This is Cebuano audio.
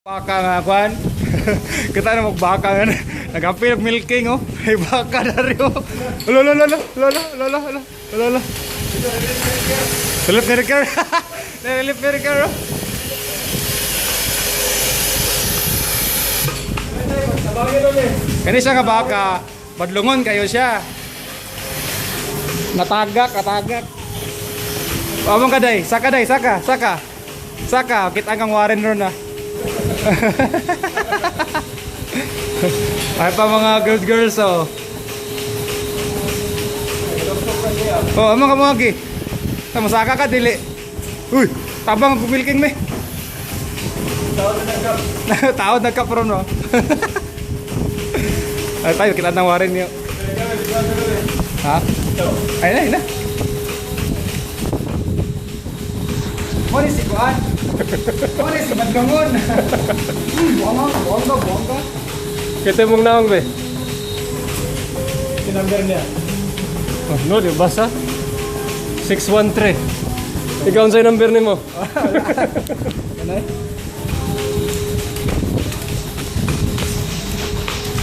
Baka nga kwan. Kita na magbaka nga. Nagapil og milking oh. May baka na rin oh. Lolo lolo lolo lolo lolo lolo. Philip Miracle. Philip Miracle oh. Kani siya nga baka, badlungon kayo siya. Natagak, katagak. Among kaday, saka day, saka, saka. Saka, kita kang waren ron ah. Ay pa mga good girls oh. Oh, among ka mga gi. Tamo saka ka dili. Uy, tabang ang pumilking me. Tawad nagkap ron no. Ay tayo kita nang waren niyo. Ha? Ay na, ay na. Mo ni si Kuan. Mo ni si Badlungon. Buanga, buanga, buanga. Kita mong naong be. Sinamber niya. Oh, no, di basa. 613. Ikaw unsay number nimo? Kanay?